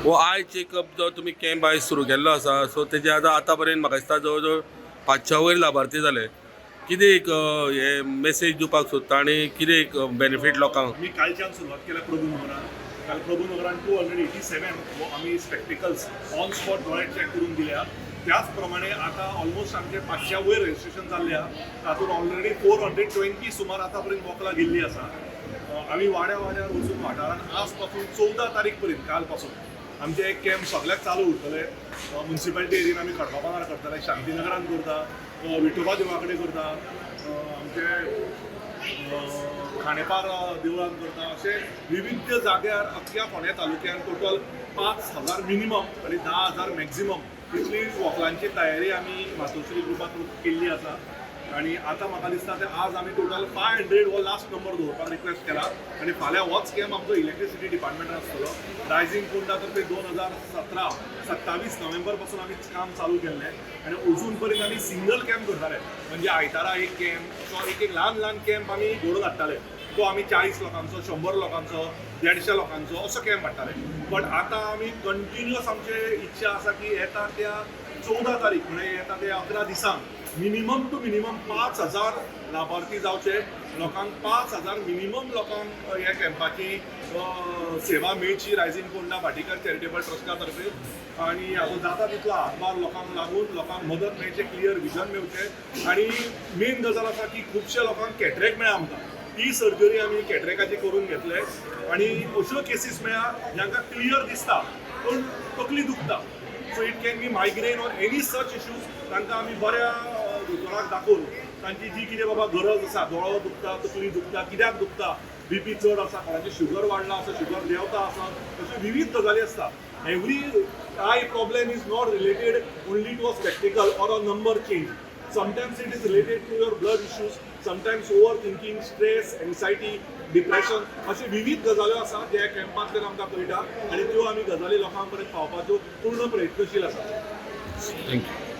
हो I checkup जो तुमी कॅम्प आयज सुरू केल्लो आसा, सो तेजे आतां आतां पर्यंत म्हाका दिसता जवळ जवळ 500 वयर लाभार्थी जाले. कितें एक हे मेसेज दिवपाक सोदता आनी कितें एक बेनिफीट लोकांक? आमी कालच्यान सुरवात केल्या प्रभू नगरान. काल प्रभू नगरान 287 आमी स्पेक्टिकल्स ऑन स्पॉट दोळे चॅक करून दिल्या. त्याच प्रमाणे आतां ऑलमोस्ट आमचे 500 वयर रजिस्ट्रेशन जाल्ले आहा. तातूंत ऑलरेडी 420 सुमार आतां पर्यंत वकलां गेल्लीं आसा. आमी वाड्या वाड्यार वचून वाठारान आज पासून 14 तारीख पर्यंत, काल पासून आमचे एक कॅम्प सगल्याक चालू उरतले. मुन्सिपालिटी एरियेन आमी खडपाबाजार करतले, शांतीनगरान करता, विठोबा देवळा कडेन करता, आमचे खांडेपार देवळान करता. अशे विविध जाग्यार अख्ख्या फोंड्या तालुक्यान टोटल 5000 मिनिमम आनी 10,000 मॅक्झिमम इतली वकलांची तयारी आमी मातोश्री ग्रुपा थ्रू केल्ली आसा. आनी आतां म्हाका दिसता ते आज आमी टोटल 500 हो लास्ट नंबर दवरपाक रिक्वेस्ट केला आनी फाल्यां होच कॅम्प आमचो इलेक्ट्रिसिटी डिपार्टमेंटान आसतलो. रायझींग फोंडा तर्फे 2017 27 नोव्हेंबर पासून आमी काम चालू केल्लें आनी अजून पर्यंत आमी सिंगल कॅम्प करताले, म्हणजे आयतारा एक कॅम्प, असो एक एक ल्हान ल्हान कॅम्प आमी घडोवन हाडटाले. तो आमी 40 लोकांचो, 100 लोकांचो, 150 लोकांचो असो कॅम्प हाडटाले. बट आतां आमी कंटिन्युअस आमचे इच्छा आसा की येता त्या 14 तारीख, म्हणजे येता त्या 11 दिसांक मिनिमम टू मिनिमम 5000 लाभार्थी जावचे. लोकांक 5000 मिनिमम लोकांक ह्या कॅम्पाची सेवा मेळची रायझींग फोंडा भाटीकर चॅरिटेबल ट्रस्टा तर्फे. आणि हाजो जाता तितलो हातभार लोकांक लागून लोकांक मदत मेळचें, क्लियर विजन मेळचें. आनी मेन गजाल आसा की खुबश्या लोकांक कॅटरेक्ट मेळ्ळा आमकां, ती सर्जरी आमी कॅटरेकाची करून घेतले. आनी अश्यो केसीस मेळ्ळा जांकां क्लियर दिसता पूण तकली दुखता, so it can be migraine or any such issues. तांकां आमी बऱ्या दोतोराक दाखोवन तांची जी कितें बाबा गरज आसा, दोळो दुखता, तकली दुखता, कित्याक दुखता, बीपी चड आसा, कोणाची शुगर वाडला आसा, शुगर देंवता आसा, अश्यो विविध गजाली आसता. Every eye problem is not related only to a spectacle or a number change. Sometimes it is related to your blood issues, sometimes overthinking, stress, anxiety, depression. असे विविध गजाल्यो आसा ज्या कॅम्पांतल्यान आमकां कळटा आनी त्यो आमी गजाली लोकां पर्यंत पावपाच्यो पूर्ण प्रयत्नशील आसा. Thank you.